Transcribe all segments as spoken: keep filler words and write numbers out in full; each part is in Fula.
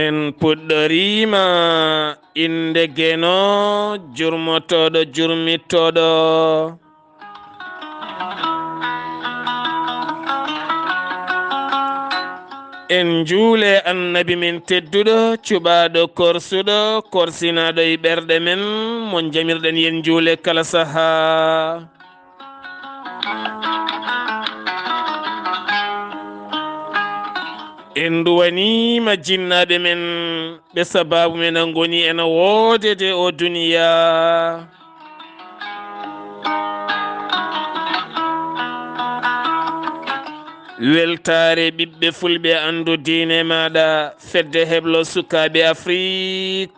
En puɗɗoriima innde Geno, jurmotooɗo, jurmitooɗo. En njuule Annabi men tedduɗo, cuɓaaɗo, korsuɗo, korsinaaɗo e ɓerɗe men, mo njamirɗen yen njuule kala sahaa. En nduwaniima jinnaaɓe men, ɓe sabaabu men a ngoni ena woodede o duniyaa. Weltaare ɓiɓɓe fulɓe, anndu diine maaɗa, fedde heblo sukaaɓe Afrik.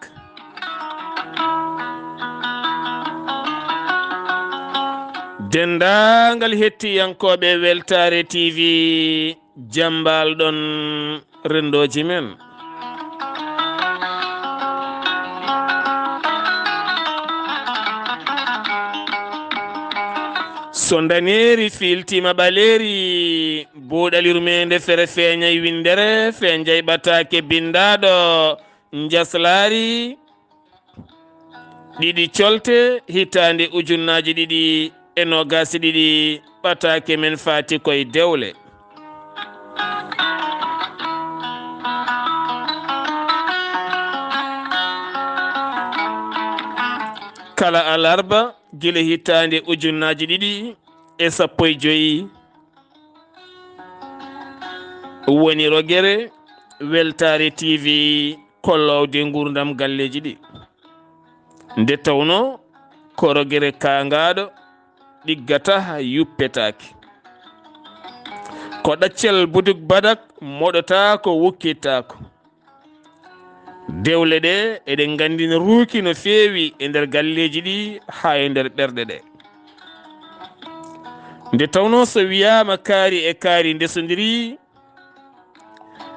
Denndaangal hettiyankooɓe Weltaare T V, jam mbaal-ɗon renndooji men. So ndaneeri fiiltiima ɓaleeri, buuɗal yurmeende fere feeñay winndere, feeñay ɓataake binndaaɗo, njaslaari, ɗiɗi colte, hitaande ujunnaaji ɗiɗi e noogaas e ɗiɗi, ɓataake men faati koye dewle. Kala alarba, gila hitaande ujunnaaji ɗiɗi e sappo e joy, woni rogere Weltaare T V, kollowde nguurndam galleeji ɗi. Nde tawnoo ko rogere kaangaaɗo, ɗiggataa, yuppetaake. Ko ɗaccel buduk badak, moɗotaako, wukkitaako. Dewle ɗe, eɗen nganndi no ruuki no feewi e nder galleeji ɗi haa e nder ɓerɗe ɗe. Nde tawnoo so wiyaama kaari e kaari ndesondirii,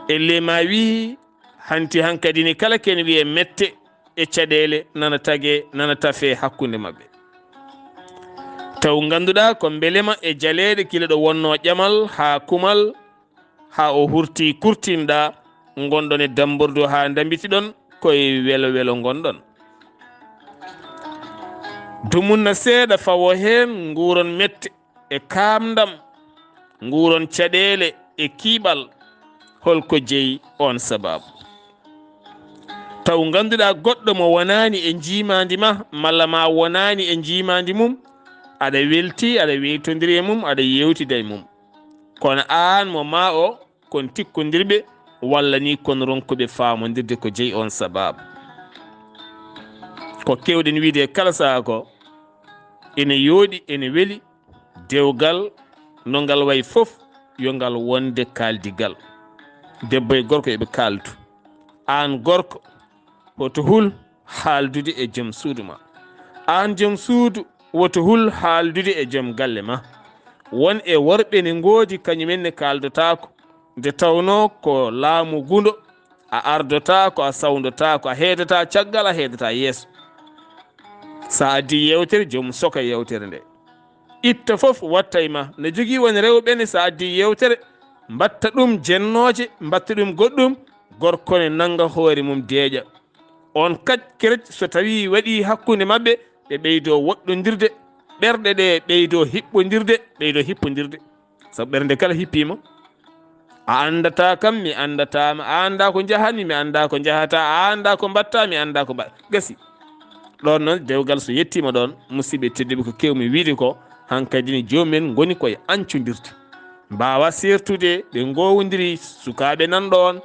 e lemawi, hanti hankadi ni kala ken wiye mette e caɗeele nana tage, nana tafe hakkunde maɓɓe. Taw ngannduɗaa ko mbelema e jaleeɗe kila ɗo wonnoo ƴamal haa kumal, haa o hurti kurtinɗa, ngonɗon e dambordu haa ndambitiɗon, koye welo welo ngonɗon. Dumunna seeɗa fawo heen, nguuron mette e kaamndam, nguuron caɗeele e kiiɓal, holko jeyi oon sabaabu? Taw ngannduɗaa goɗɗo mo wonaani e njiimaandi ma, malla ma wonaani e njiimaandi mum, aɗa welti, aɗa weytondiri e mum, aɗa yeewtida e mum. Kono aan mo ma o kon tikkondirɓe, walla ni kon ronkuɓe faamondirde ko jeyi oon sabaabu. Ko keewɗen wiide e kala sahaa ko, ene yooɗi, ene weli, dewgal no ngal wayi fof, yo ngal wonde kaaldigal. Debbo e gorko eɓe kaaldu. Aan gorko, hoto hul haaldude e joom suudu ma. Aan joom suudu, woto hul haaldude e joom galle ma. Won e worɓe ne ngoodi, kañumen ne kaaldotaako. Nde tawnoo ko laamu gundo, a ardotaako, a sawndotaako, a heedataa caggal, a heedataa yeeso. So a addii yeewtere, joom soka yeewtere nde. Itta fof watta e ma. No jogii won rewɓe ne, so a addii yeewtere, mbatta ɗum jennooje, mbatta ɗum goɗɗum, gorko ne nannga hoore mum deeƴa. On kac kerec, so tawii waɗii hakkunde maɓɓe, ɓe ɓeydoo woɗɗondirde, ɓerɗe ɗe ɓeydoo hiɓɓondirde, ɓeydoo hiɓɓondirde. Sabu ɓernde kala hippiima, a anndataa kam, mi anndataa ma, a anndaa ko njahatmi, mi anndaa ko njahataa, a anndaa ko mbaɗtaa, mi anndaa ko mbaɗ-, gasi. Ɗoon noon, dewgal so yettiima ɗoon, musidɓe tedduɓe, ko keewmi wiide ko, hankadi ne joomum en ngoni koye ancondirde. Mbaawa seertude, ɓe ngoowondiri, sukaaɓe nan ɗoon,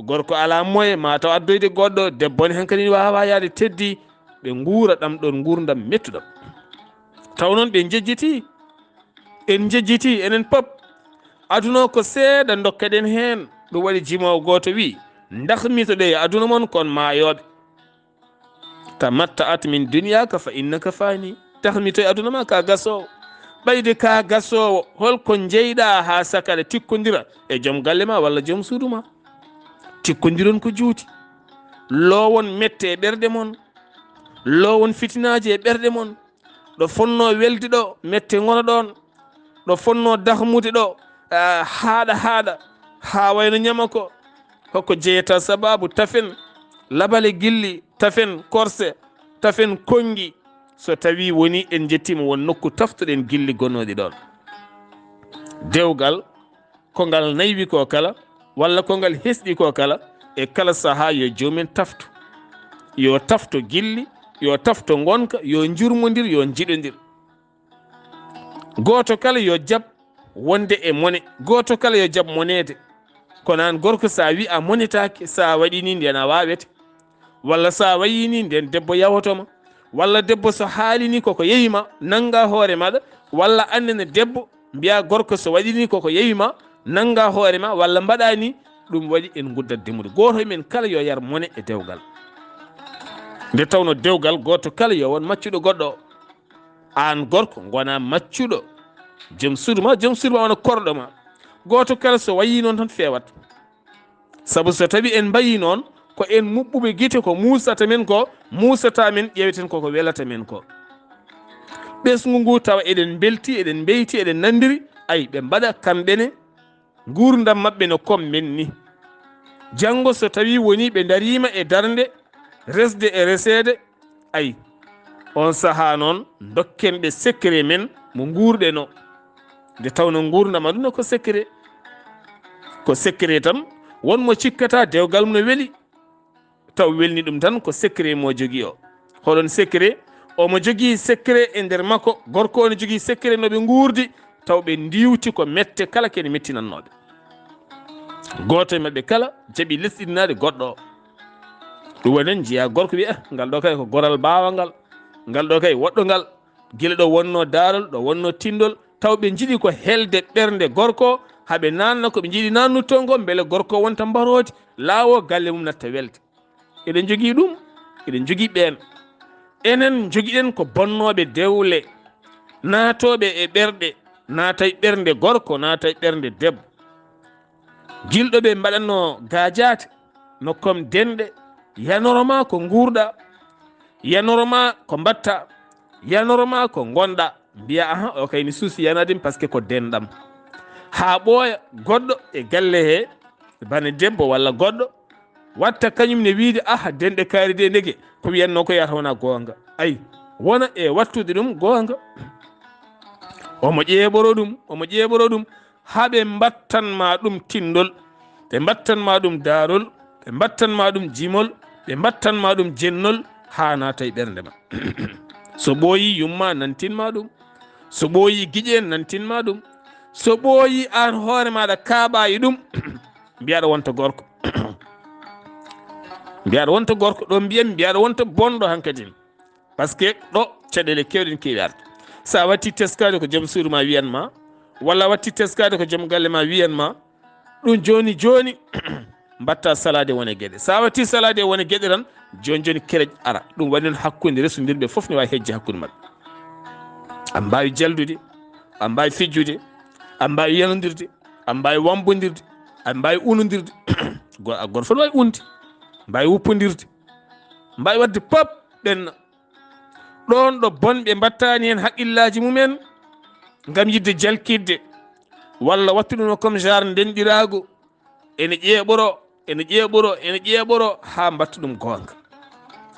gorko alaa moye, maa taw addoyde goɗɗo, debbo ne hankadi ne waawaa yahde, teddi, ɓe nguura ɗam ɗoon nguurndam mettuɗam. Taw noon ɓe njejjitii, en njejjitii, enen pop. Aduna o ko seeɗa, ndokkeɗen heen. Ɗum waɗi jimoowo gooto wii, "Ndahmitoɗee e aduna mon kon maayooɓe." "Tamatta'at min dunyaaka fa innaka faani." Dahmito e aduna ma, ka gasoowo. Ɓayde ka gasoowo, holko njeyɗaa haa sakara tikkondira e joom galle ma walla joom suudu ma? Tikkondiron ko juuti. Loowon mette e ɓerɗe mon. Loowon fitinaaji e ɓerɗe mon. Ɗo fonnoo welde ɗo, mette ngona ɗoon. Ɗo fonnoo dahmude ɗo, ah, haaɗa, haaɗa, haa wayno ñama ko. hoko jeyata sababu tafen labale gilli, tafen korse, tafen konngi, so tawi woni en njettiima won nokku taftoɗen gilli gonnooɗi ɗoon. Dewgal, ko ngal naywi ko kala, walla ko ngal hesɗi ko kala, e kala sahaa yo joomum en tafto. Yo tafto gilli, yo tafto ngonka, yo njurmondir, yo njiɗondir. Gooto kala yo jaɓ wonde e mone, gooto kala yo jaɓ moneede. Kono aan gorko, so a wi a monetaake, so a waɗi ni, ndeen a waawete. Walla so a wayi ni, ndeen debbo yawoto ma. Walla debbo so haali ni koko yewi ma, nannga hoore maɗa. Walla aan nene debbo, mbiya gorko so waɗi ni koko yewi ma, nannga hoore ma, walla mbaɗa ni, ɗum waɗi en nguddat demude. Gooto e men kala yo yar mone e dewgal. Nde tawno dewgal, gooto kala yo won maccuɗo goɗɗo. Aan gorko, ngona maccuɗo joom suudu ma, joom suudu ma wona korɗo ma. Gooto kala so wayi noon tan feewat. Sabu so tawi en mbayi noon, ko en muɓɓuɓe gite, ko muusata men ko, muusata men, ƴeeweten koko welata men ko. Ɓesngu ngu tawa eɗen mbelti, eɗen mbeyti, eɗen nanndiri, ay, ɓe mbaɗa kamɓe ne nguurndam maɓɓe no comme men ni. Janngo so tawi woni ɓe ndariima e darnde resde e reseede, ay, on sahaa noon, ndokken ɓe secret men mo nguurɗeno. Nde tawno nguurndam aduna ko secret. Ko secret tan, won mo cikkata dewgal mum no weli, taw welni ɗum tan ko secret mo jogii o. Hoɗon secret? Omo jogii secret e nder makko, gorko o ne jogii secret no ɓe nguurdi, taw ɓe ndiwti ko mette kala kene mettinannooɓe. Gooto e maɓɓe kala jaɓi lesɗinnaade goɗɗo o. Ɗum woni en njiya gorko wiya, "Eh, ngal ɗo kay ko goral baawangal, ngal ɗo kay woɗɗo ngal, gila ɗo wonno daarol, ɗo wonno tindol." Taw ɓe njiɗi ko helde ɓernde gorko, haa ɓe naanna ko ɓe njiɗi naannude toon ko, mbele gorko wonta mbaroodi, laawo galle mum natta welde. Eɗen njogii ɗum, eɗen njogii ɓeen. Enen njogiɗen ko bonnooɓe dewle, naatooɓe e ɓerɗe, naata e ɓernde gorko, naata e ɓernde debbo. Gilɗo ɓe mbaɗatno gaajaate, no comme denɗe, yanoro ma ko nguurɗa, yanoro ma ko mbatta, yanoro ma ko ngonɗa. Mbiya, "Aha, o kay ni suusi yanaade mi, parce que ko denɗam." Haa ɓooya goɗɗo e galle he, bane debbo walla goɗɗo, watta kañum ne wiide, "Aha, denɗe kaari de ndeke, ko wiyatno ko yata wona goonga." Ay, wona e wattude ɗum goonga. Omo ƴeeɓoro ɗum, omo ƴeeɓoro ɗum, haa ɓe mbattan ma ɗum tindol, ɓe mbattan ma ɗum daarol, ɓe mbattan ma ɗum jimol, ɓe mbattan ma ɗum jennol, haa naata e ɓernde ma. So ɓooyi, yumma nantin ma ɗum. So ɓooyi, giƴe en nantin ma ɗum. So ɓooyi, aan hoore maɗa kaaɓa e ɗum, mbiyaɗo wonta gorko. Mbiyaɗo wonta gorko, ɗo mbiyen mbiyaɗo wonta bonɗo hankadin. Parce que ɗo caɗeele keewɗen keewi arde. So a watti teskaade ko joom suudu ma wiyan ma, walla a watti teskaade ko joom galle ma wiyan ma, ɗum jooni jooni, mbatta salaade wone geɗe. So a watti salaade wone geɗe tan, jooni jooni kereƴ ara. Ɗum waɗi noon hakkunde resondirɓe fof ne waawi hejje hakkunde maɓɓe. A mbaawi jaldude, a mbaawi fijjude, a mbaawi yanondirde, a mbaawi wambondirde, a mbaawi unondirde. Go-, a gorfo ne waawi unde, mbaawi wuppondirde, mbaawi waɗde pop ɓenna. Ɗoon ɗo bonɓe mbattaani heen haqqillaaji mumen ngam yiɗde jalkitde, walla wattu ɗum no comme genre ndenɗiraagu, ene ƴeeɓoro, ene ƴeeɓoro, ene ƴeeɓoro, haa mbatta ɗum goonga.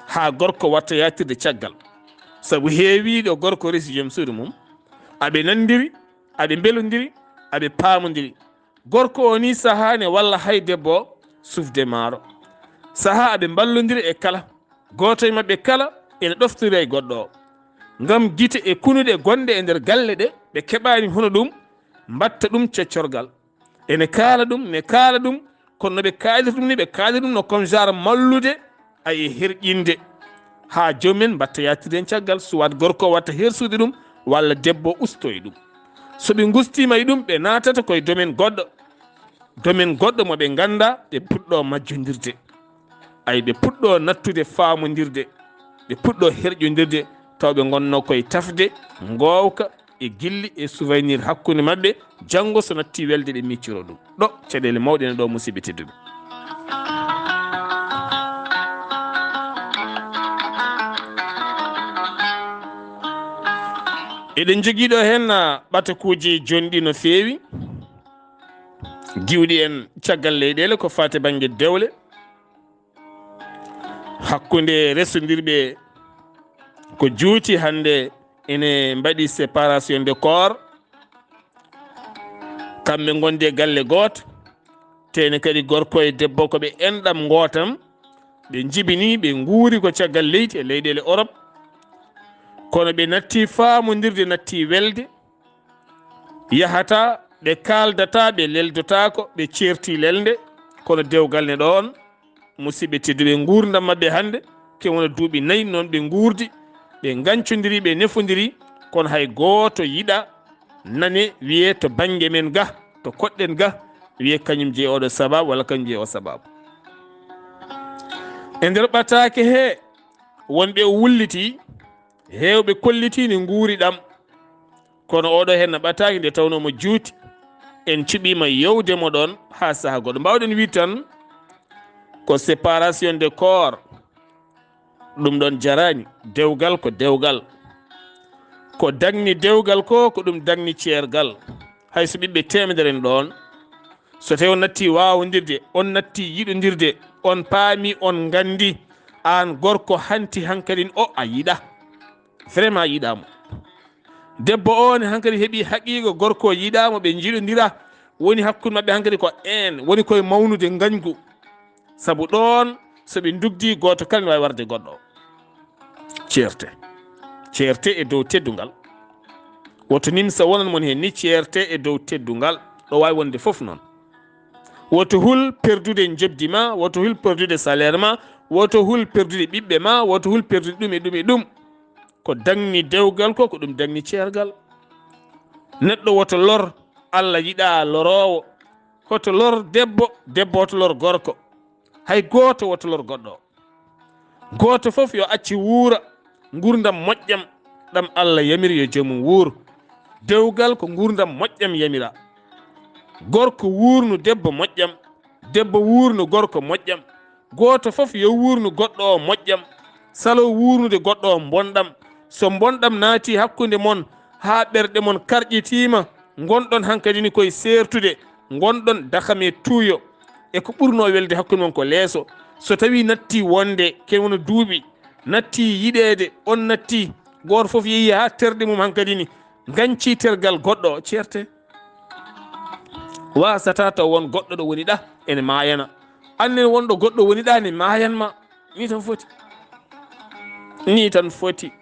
Haa gorko watta yaatirde caggal. Sabu heewii ɗo gorko resi joom suudu mum, aɓe nanndiri, aɓe mbelondiri, aɓe paamondiri. Gorko o nii sahaa ne walla hay debbo o sufde maaro. Sahaa aɓe mballondiri e kala. Gooto e maɓɓe kala ene ɗoftori e goɗɗo o. Ngam gite e kunuɗe gonɗe e nder galle ɗe ɓe keɓaani hono ɗum, mbatta ɗum coccorgal. Ene kaala ɗum, ne kaala ɗum, kono no ɓe kaalirta ɗum ni, ɓe kaalira ɗum no comme genre mallude, ay e herƴinde. Haa joomum en mbatta yaatirde heen caggal, soit gorko o watta hersude ɗum, walla debbo o usto e ɗum. So ɓe ngustiima e ɗum, ɓe naatata koye domaine goɗɗo. Domaine goɗɗo mo ɓe ngannda, ɓe puɗɗo majjondirde. Ay, ɓe puɗɗo nattude faamondirde. Ɓe puɗɗo herƴondirde, taw ɓe ngonno koye tafde ngoowka e gilli e souvenir hakkunde maɓɓe. Janngo so natti welde, ɓe miccoro ɗum. Ɗo caɗeele mawɗe ne ɗo, musidɓe tedduɓe. Eɗen njogii ɗo heen, ah, ɓatakuuji jonɗi no feewi. diwɗi en caggal leyɗeele ko faati bannge dewle hakkunde resondirɓe ko juuti hannde ene mbaɗi séparation de corps. Kamɓe ngondi e galle gooto, tene kadi gorko e debbo ko ɓe enɗam ngootam, ɓe njibini, ɓe nguuri ko caggal leydi e leyɗeele Europe. Kono ɓe natti faamondirde, natti welde, yahata, ɓe kaaldata, ɓe leldotaako, ɓe ceerti lelde, kono dewgal ne ɗoon. Musidɓe tedduɓe, nguurndam maɓɓe hannde, ke wona duuɓi nayi, noon ɓe nguurdi, ɓe ngancondiri, ɓe nefondiri, kono hay gooto yiɗa nane wiyee to bannge men ga, to koɗɗen ga, wiyee kañum jeyi oɗo sababu walla kañum jeyi o sababu. E nder ɓataake he, wonɓe o wulliti, heewɓe kolliti ne nguuri ɗam. Kono oɗo heen no ɓataaki nde tawnoo mo juuti. En cuɓiima yewde mo ɗoon haa saha goɗɗo. Mbaawɗen wiide tan ko séparation de corps. Ɗum ɗoon jaraani. Dewgal ko dewgal. Ko dagni dewgal ko, ko ɗum dagni ceergal. Hay so ɓiɓɓe teemedere en ɗoon, so tawi on natti waawondirde, on natti yiɗondirde, on paami, on nganndi, aan gorko hanti hankadin o a yiɗa. Vraiment yiɗaa mo. Debbo o ne hankadi heɓi haqiiqa gorko yiɗaa mo, ɓe njiɗondira, woni hakkunde maɓɓe hankadi ko een, woni koye mawnude ngañgu. Sabu ɗoon, so ɓe ndugdi, gooto kala ne waawi warde goɗɗo. Ceerte. Ceerte e dow teddungal. Woto nimsa wonan mon heen ni, ceerte e dow teddungal. Ɗo waawi wonde fof noon. Woto hul perdude njoɓdi ma, woto hul perdude salaire ma, woto hul perdude ɓiɓɓe ma, woto hul perdude ɗum e ɗum e ɗum. Ko dagni dewgal ko, ko ɗum dagni ceergal. Neɗɗo woto lor, Allah yiɗaa loroowo. Hoto lor debbo, debbo hoto lor gorko. Hay gooto woto lor goɗɗo. Gooto fof yo acci wuura nguurndam moƴƴam ɗam Allah yamiri yo joomum wuur. Dewgal ko nguurndam moƴƴam yamira. Gorko wuurnu debbo moƴƴam, debbo wuurnu gorko moƴƴam. Gooto fof yo wuurnu goɗɗo o moƴƴam, salo wuurnude goɗɗo o mbonɗam. So mbonɗam naati hakkunde mon haa ɓerɗe mon karƴitiima, ngonɗon hankadi ni koye seertude, ngonɗon dakam e tuuyo. E ko ɓurnoo welde hakkunde mon ko leeso. So tawii natti wonde, ken wona duuɓi, natti yiɗeede, on natti, gooto fof yehi haa terɗe mum hankadi ni, ngañci tergal goɗɗo o, ceerte. Waasata taw won goɗɗo ɗo woni ɗa ene maayana. Annen wonɗo goɗɗo woni ɗa ne maayan ma. Ni tan foti. Ni tan foti.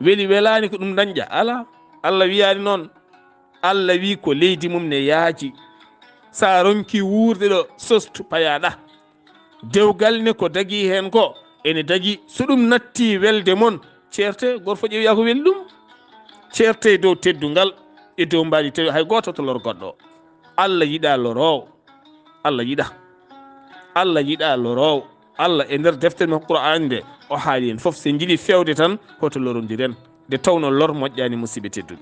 Weli welaani ko ɗum dañƴa? Alaa. Allah wiyaani noon. Allah wii ko leydi mum ne yaaji. So a ronki wuurde ɗo, sostu, payaa ɗa. Dewgal ne ko dagi heen ko, ene dagi. So ɗum natti welde mon, ceerte, gooto fof ƴeewa ko weli ɗum. Ceerte e dow teddungal, e dow mbaadi teddu, hay gooto to lor goɗɗo. Allah yiɗaa loroowo. Allah yiɗaa. Allah yiɗaa loroowo. Allah e nder deftere makko Qur'aani nde, o haali en fof, so en njiɗi feewde tan, hoto lorondiren. Nde tawnoo lor moƴƴaani, musidɓe tedduɓe.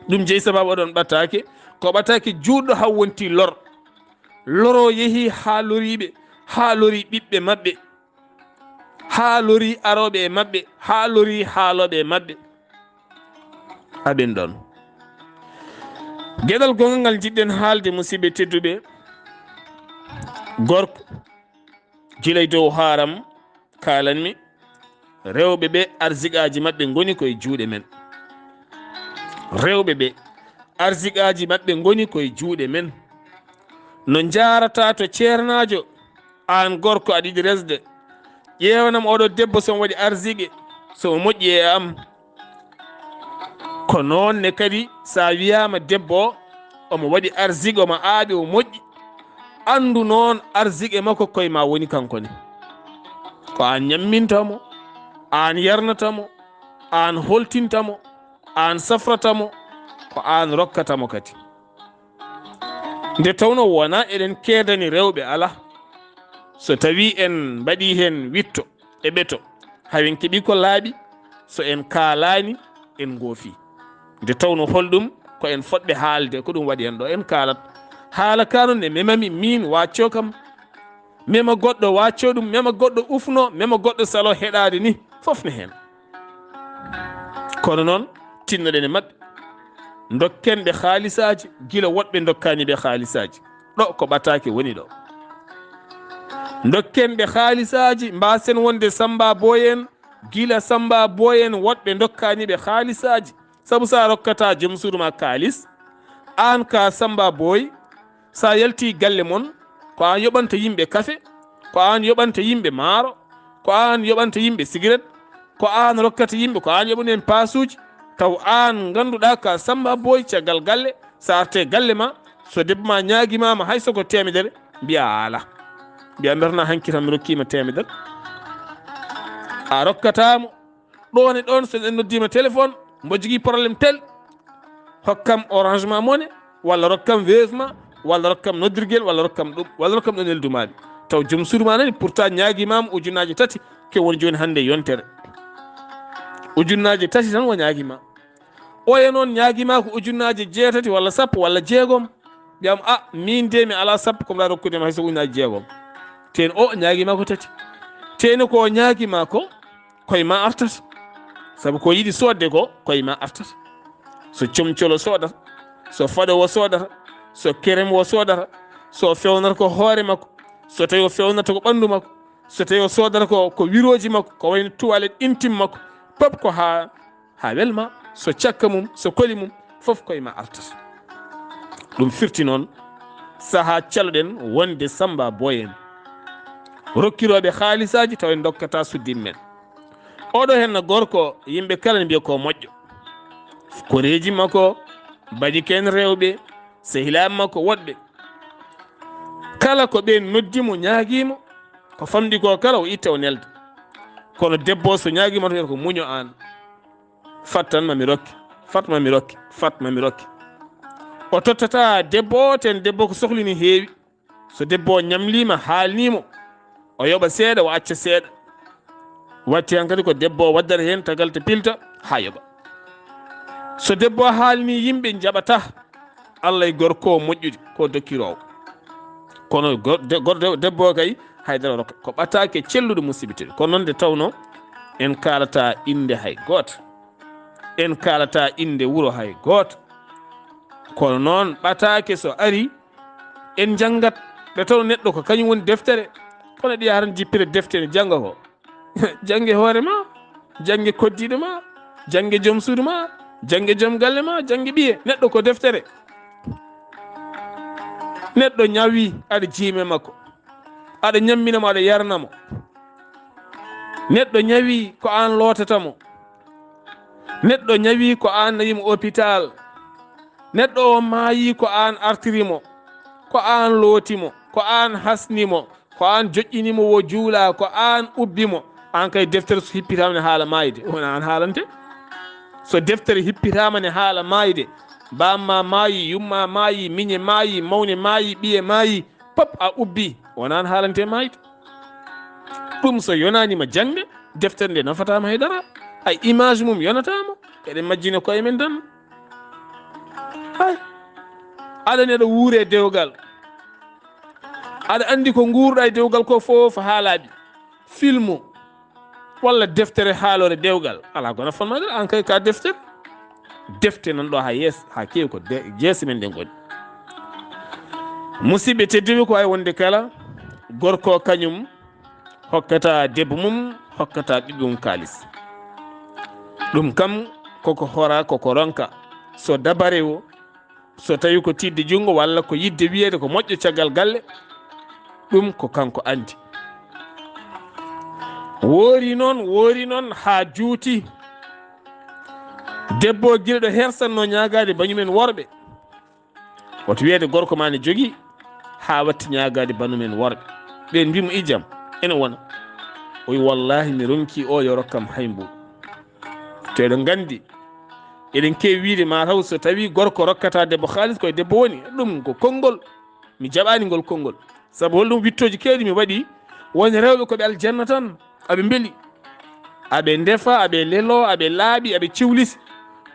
Ɗum jeyi sababu oɗon ɓataake, ko ɓataake juutɗo haa wonti lor. Loro yehi haa loriiɓe, haa lori ɓiɓɓe maɓɓe, haa lori arooɓe e maɓɓe, haa lori haalooɓe e maɓɓe. Aɓen ɗoon. Geɗal goonga ngal njiɗɗen haalde, musidɓe tedduɓe, gorko, gila e dow haaram kaalanmi, rewɓe ɓe arsiqaaji maɓɓe ngoni koye juuɗe men. Rewɓe ɓe arsiqaaji maɓɓe ngoni koye juuɗe men. No njaarata to ceernaajo, aan gorko aɗa yiɗi resde. Ƴeewanam oɗo debbo so omo waɗi arsiqe, so o moƴƴi e am. Ko noon ne kadi, so a wiyaama debbo o, omo waɗi arsiqe, omo aaɓi, o moƴƴi, anndu noon arsiqe makko koye ma woni kanko ne. Ko aan ñamminta mo, aan yarnata mo, aan holtinta mo, aan safrata mo, ko aan rokkata mo kadi. Nde tawnoo wonaa eɗen keedani rewɓe, alaa. So tawii en mbaɗii heen witto e ɓeto, hawen keɓii ko laaɓi, so en kaalaani, en ngoofii. Nde tawnoo holɗum ko en fotɓe haalde, ko ɗum waɗi en ɗo, en kaalat. Haala kaa noon ne memami miin, waccoo kam. Mema goɗɗo, waccoo ɗum, mema goɗɗo, ufnoo, mema goɗɗo, saloo heɗaade ni, fof ne heen. Kono noon, tinnoɗen e maɓɓe, ndokken ɓe haalisaaji, gila woɗɓe ndokkaani ɓe haalisaaji. ɗo ko ɓataake woni ɗo. Dokken ɓe haalisaaji, mbaasen wonde Samba Boy en, gila Samba Boy en woɗɓe dokkaani ɓe haalisaaji. Sabu so a rokkataa joom suudu ma kaalis, aan ka Samba Boy, so a yaltii galle mon, ko aan yoɓanta yimɓe kafe, ko aan yoɓanta yimɓe maaro, ko aan yoɓanta yimɓe sigaret, ko aan rokkata yimɓe, ko aan yoɓani en paasuuji, taw aan ngannduɗaa ka Samba Boy caggal galle, so artee galle ma, so debbo ma ñaagimaama hay so ko teemedere, mbiya a alaa. Mbiya mberna hanki tan mi rokkiima teemedere. A rokkataa mo. Ɗoon e ɗoon, so en noddiima téléphone, mbo jogii problème tel, hokkam Orange ma Money, walla rokkam Wave ma, walla rokkam noddirgel, walla rokkam ɗum, walla rokkam ɗo neldumaaɓe. Taw joom suudu ma nani, pourtant ñaagimaama ujunnaaje tati, ke woni jooni hannde yontere. Ujunnaaje tati tan o ñaagima. Oya noon ñaagima ko ujunnaaje jeetati walla sappo walla jeegom. Ɓiyam, a, min de mi alaa sappo ko mbaɗa rokkude ma hay so ujunnaaje jeegom. Teen o ñaagima ko tati. Teen ko o ñaagima ko, koye ma artata. Sabu ko yiɗi soodde ko, koye ma artata. So comcol o soodata, so faɗo o soodata, so kerem o soodata, so fewnata ko hoore makko, so tawi o fewnata ko ɓanndu makko, so tawi o soodata ko, ko wirooji makko, ko wayno toilette intime makko, pop ko haa, haa welma, so cakka mum, so koli mum, fof koye ma artata. Ɗum firti noon sahaa caloɗen wonde Samba Boy en. Rokkirooɓe haalisaaji taw en ndokkataa suddiiɓe men. Oɗo henna gorko, yimɓe kala ne mbiya ko moƴƴo. Koreeji makko, baɗike en rewɓe, sehilaaɓe makko woɗɓe. Kala ko ɓeen noddi mo, ñaagii mo, ko famɗi ko kala o itta o nelda. Kono debbo o so ñaagii mo tan wiyata ko muño aan. Fat tan ma mi rokke, fat ma mi rokke, fat ma mi rokke. O tottata debbo o, teen debbo ko sohli ne heewi. So debbo o ñamliima, haalnii mo, o yoɓa seeɗa, o acca seeɗa. Watti hankadi ko debbo o waddata heen tagal to pilta haa yoɓa. So debbo o haalnii yimɓe njaɓata, Allah e gorko o moƴƴude, ko dokkiroowo. Kono gor-, de-, gor-, de-, debbo o kay, haydara o rokka. Ko ɓataake celluɗo musiɓɓe tedduɓe. Kono noon nde tawnoo en kaalataa innde hay gooto. En kaalataa innde wuro hay gooto. Kono noon ɓataake so ari, en njanngat, nde tawnoo neɗɗo ko kañum woni deftere. Kono ɗi yaha tan jippira defte ne jannga ko. Jannge hoore ma, jannge koddiiɗo ma, jannge joom suudu ma, jannge joom galle ma, jannge ɓiye. Neɗɗo ko deftere. Neɗɗo ñawi, aɗa jiime makko. Aɗa ñammina mo, aɗa yarna mo. Neɗɗo ñawi, ko aan lootata mo. Neɗɗo ñawi, ko aan nawi mo hôpital. Neɗɗo o maayi, ko aan artiri mo, ko aan looti mo, ko aan hasni mo, ko aan joƴƴini mo, o juula, ko aan ubbi mo. Aan kay, deftere so hippitaama ne haala maayde, wona aan haalante. So deftere hippitaama ne haala maayde, baam ma maayi, yumma maayi, miñe maayi, mawne maayi, ɓiye maayi, pop a ubbi, wona aan haalante maayde. Ɗum so yonaani ma jaŋde, deftere nde nafataa ma hay dara. Hay image mum yonataa ma. Eɗen majjina koye men tan. Hay. Aɗa neɗɗo wuure dewgal. Aɗa anndi ko nguurɗa e dewgal ko fof haalaaɓe. Filmu. Walla deftere haaloore dewgal. Alaa ko nafan ma dara, aan kay ka deftere. Defte nan ɗo haa yeeso, haa keewi ko de-, jeese men ɗen ngoni. Musidɓe tedduɓe, ko hay wonde kala gorko kañum hokkata debbo mum, hokkata ɓiɓɓe mum kaalis. Ɗum kam koko hora, koko ronka. So dabare o, so tawi ko tiiɗde junngo walla ko yiɗde wiyeede ko moƴƴo caggal galle, ɗum ko kanko anndi. Woori noon, woori noon haa juuti. Debbo gila ɗo hersatno ñaagaade bañumen worɓe. Wata wiyeede gorko ma ne jogii haa watti ñaagaade bañumen worɓe. Ɓeen mbii mo ijam, ene wona. O wi, "Wallaahi, mi ronki o yo rokkam hay mbuuɗu." To eɗen nganndi, eɗen keewi wiide ma taw so tawi gorko rokkata debbo haalis, koye debbo woni. Ɗum ko konngol. Mi jaɓaani ngol konngol. Sabu holɗum wittooji keewɗi mi waɗi, won rewɓe ko ɓe aljanna tan, aɓe mbeli. Aɓe ndefa, aɓe lelo, aɓe laaɓi, aɓe ciwlisi.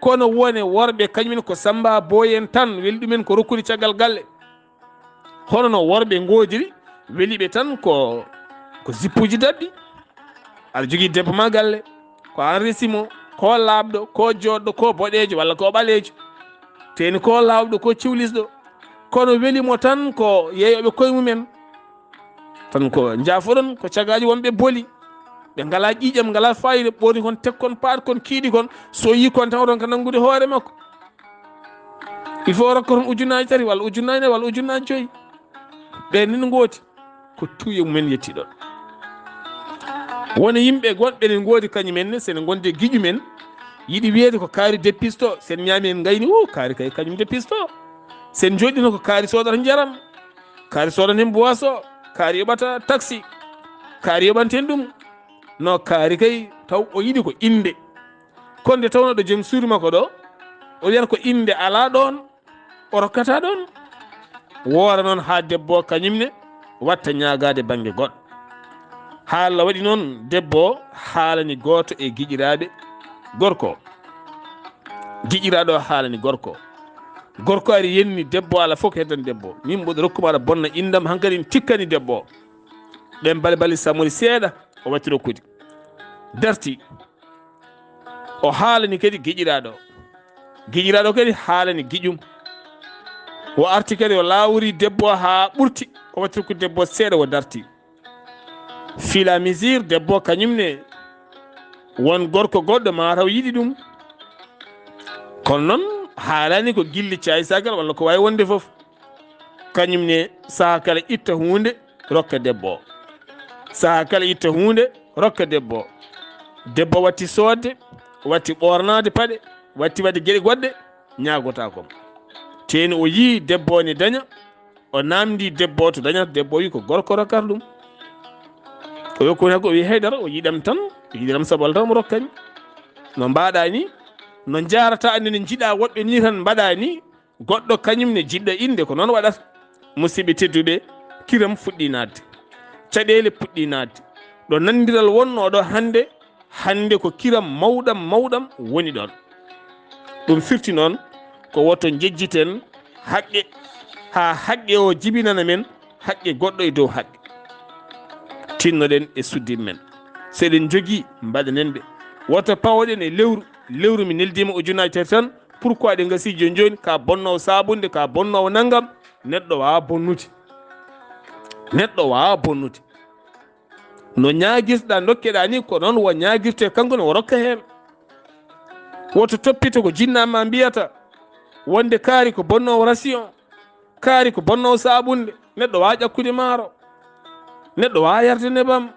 Kono wone worɓe kañumen ko samba boyen tan, weli ɗumen ko rokkude caggal galle. Hono no worɓe ngoodiri, weli ɓe tan ko, ko zippuuji daɓɓi. Aɗa jogii debbo ma galle, ko aan resi mo, ko laaɓɗo, ko jooɗɗo, ko boɗeejo walla ko ɓaleejo. Teeni ko laawɗo, ko ciwlisɗo, Kono weli mo tan ko yeeyooɓe koye mumen. Tan ko njaafoɗon, ko cagaaji wonɓe boli. Ɓe ngalaa ƴiiƴam, ngalaa faayida, ɓoorni kon, tek kon, paat kon, kiiɗi kon. So yii kon tan, oɗon ka nanngude hoore makko. Il faut o rokka toon ujunnaaji tati walla ujunnaaji nayi walla ujunnaaji joyi. Ɓe nin ngooti. Ko tuuye mumen yetti ɗon. Wona yimɓe goɗɓe ne ngoodi kañum en ne, sene ngondi e giƴu men, yiɗi wiyeede ko kaari depisto, sen ñaami en ngayni, o kaari kay kañum depisto. Sen jooɗino ko kaari soodata njaram, kaari soodata hen boisson, kaari yoɓata taxi, kaari yoɓanten ɗum. No kaari kay taw o yiɗi ko innde. Kono nde tawno ɗo joom suudu makko ɗo, o wiyata ko innde alaa ɗon, o rokkata ɗon. Woora noon haa debbo kañum ne watta ñaagaade bannge goɗɗo. Haala waɗi noon, debbo haalani gooto e giƴiraaɓe gorko. Giƴiraaɗo haalani gorko. Gorko ari yenni debbo ala fof heddan debbo. Min mboɗo rokkuma aɗa bonna inndam, hankadi tikkani debbo. Ɗen bale bale samori seeɗa, o watti rokkude. Darti. O haalani kadi giƴiraaɗo. Giƴiraaɗo kadi haalani giƴum. O arti kadi o laawori debbo haa ɓurti. O watti rokkude debbo seeɗa o darti. Fil à mesure, debbo kañum ne won gorko goɗɗo mataw yiɗi ɗum. Kono noon haalani ko gilli caayi sagal walla ko waawi wonde fof. Kañum ne saha kala itta huunde rokka debbo o. Saha kala itta huunde rokka debbo o. Debbo watti soodde, watti ɓoornaade paɗe, watti waɗde geɗe goɗɗe, ñaagotaako mo. Teeni o yii debbo o ne daña, o naamndi debbo o to dañata, debbo o wi ko gorko rokkata ɗum. O yokkoni hakko, o wi haydara, o yiɗam tan, o yiɗiram sabu Allah tan mo rokkami. No mbaɗa ni, no njaarata ni, no njiɗa woɗɓe ni tan mbaɗa ni, goɗɗo kañum ne jiɗɗo innde ko noon waɗata. Musidɓe tedduɓe, kiram fuɗɗi naatde. Caɗeele puɗɗi naatde. Ɗo nanndiral wonnoo ɗo hannde, hannde ko kiram mawɗam mawɗam woni ɗoon. Ɗum firti noon ko woto njejjiten haqqe, haa haqqe o jibinana men haqqe goɗɗo e dow haqqe. Tinnoɗen e suddiiɓe men. So eɗen njogii, mbaɗanen ɓe. Woto pawoɗen e lewru. Lewru mi neldiima ujunnaaje tati tan. Pourquoi ɗe ngasii jooni jooni? Ka bonnoowo saabunde, ka bonnoowo nanngam. Neɗɗo waawaa bonnude. Neɗɗo waawaa bonnude. No ñaagirɗa, ndokkeɗa ni, ko noon wo ñaagirte kanko ne, wo rokka heen. Woto toppito ko jinna ma mbiyata, wonde kaari ko bonnoowo ration, kaari ko bonnoowo saabunde, neɗɗo waawaa ƴakkude maaro, neɗɗo waawaa yarde nebam,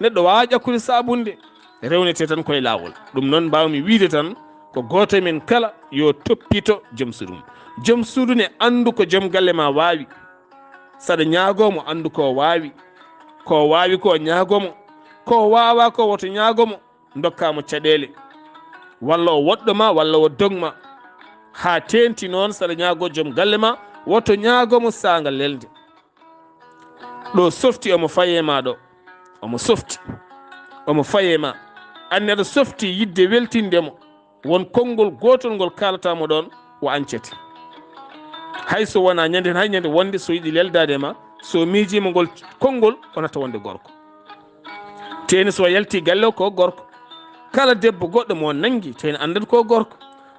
neɗɗo waawaa ƴakkude saabunde, rewnete tan koye laawol. Ɗum noon mbaawmi wiide tan, ko gooto e men kala yo toppito joom suudu mum. Joom suudu ne anndu ko joom galle ma waawi. Saɗa ñaagoo mo, anndu ko waawi. Ko waawi ko ñaagoo mo. Ko waawaa ko woto ñaagoo mo, ndokkaa mo caɗeele. Walla o woɗɗo ma, walla o dog ma. Haa teenti noon, saɗa ñaagoo joom galle ma, woto ñaagoo mo saanga lelde. Ɗo softi omo faye ma ɗo. Omo softi. Omo faye ma. Anne aɗa softi yidde weltinde mo. Won konngol gootol ngol kaalata mo ɗoon, o añcete. Hay so wonaa ñande, hay ñande wonde so yiɗi leldaade e ma, so miijiima ngol konngol, o natta wonde gorko. Teeni so yalti galle o ko gorko. Kala debbo goɗɗo mo nanngi, teeni anndat ko gorko.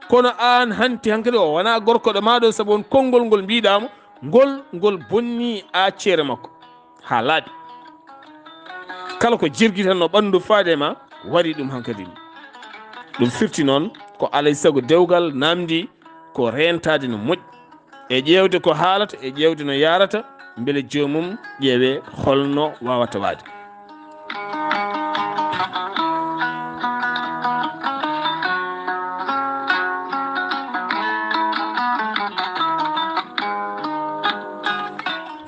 Kono aan hanti hankadi o wonaa gorko ɗo maa ɗo, sabu on konngol ngol mbiɗaa mo, ngol, ngol bonni aaccere makko. Haa laaɓi. Kala ko jirgitanno ɓanndu faade ma, wari ɗum hankadi. Ɗum firti noon ko alay sago dewgal naamndi ko reentaade no moƴƴi. E ƴeewde ko haalata, e ƴeewde no yaarata, mbele joomum ƴeewee holno waawata waade.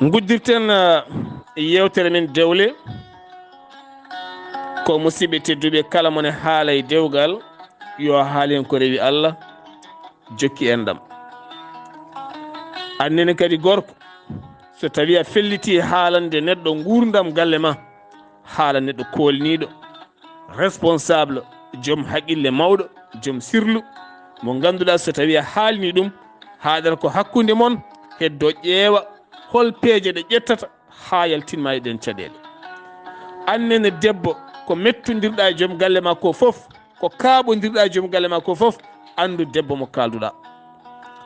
Nguddirten, eh, yewtere men dewle. Ko musiɓɓe tedduɓe, kala mo ne haala e dewgal, yo haal heen ko rewi Allah, jokki enɗam. Annene kadi gorko, so tawi a felliti haalande neɗɗo nguurndam galle ma, haala neɗɗo koolniiɗo, responsable, joom haqqille mawɗo, joom sirlu, mo ngannduɗaa so tawi a haalni ɗum, haaɗata ko hakkunde mon, heddo ƴeewa hol peeje ɗe ƴettata haa yaltinma e ɗen caɗeele. Annene debbo, ko mettondirɗaa e joom galle ma ko fof, ko kaaɓondirɗaa e joom galle ma ko fof, anndu debbo mo kaalduɗaa.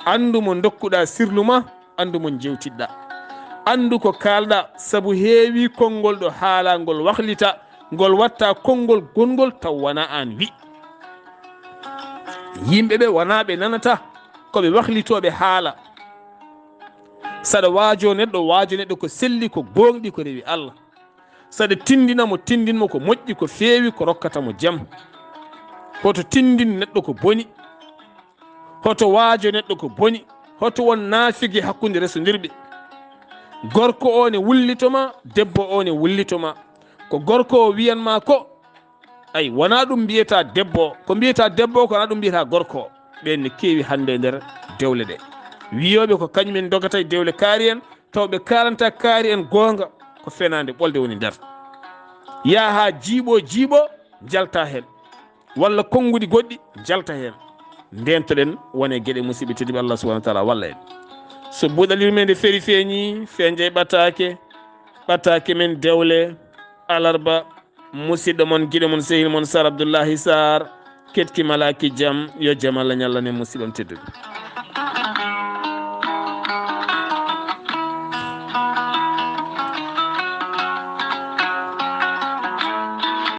Anndu mo ndokkuɗaa sirlu ma, Anndu mo njewtiɗɗa. Anndu ko kaalɗa, sabu heewi konngol ɗo haalaa ngol wahlita, ngol watta konngol gonngol taw wonaa aan wi. Yimɓe ɓe wonaa ɓe nanata, ko ɓe wahlitooɓe haala. Saɗa waajo neɗɗo, waajo neɗɗo ko selli, ko gooŋɗi, ko rewi Allah. Saɗa tinndina mo, tinndin mo ko moƴƴi, ko feewi, ko rokkata mo jam. Hoto tinndin neɗɗo ko boni. Hoto waajo neɗɗo ko boni. Hoto won naafigi hakkunde resondirɓe. Gorko o ne wullito ma, debbo o ne wullito ma. Ko gorko o wiyan ma ko, ay, wonaa ɗum mbiyata debbo o. Ko mbiyata debbo o, ko wonaa ɗum mbiyata gorko o. Ɓeen ne keewi hannde e nder dewle ɗe. Wiyooɓe ko kañumen ndogata e dewle kaari en, taw ɓe kaalanta kaari en goonga, ko fenaande ɓolde woni nder. Yaha haa jiiɓo, jiiɓo, njalta heen. Walla konnguɗi goɗɗi njalta heen. Ndeentoɗen wone geɗe, musidɓe tedduɓe, Allah subhanahu wa taala walla en. So buɗal yurmeende feri feeñi, fenjay ɓataake, ɓataake men dewle, alarba, musidɗo mon, giɗo mon, sehil mon, Sar Abdullahi Sar, keɗki malaaki jam, yo jam Allah ñallanen musidɓe am tedduɓe.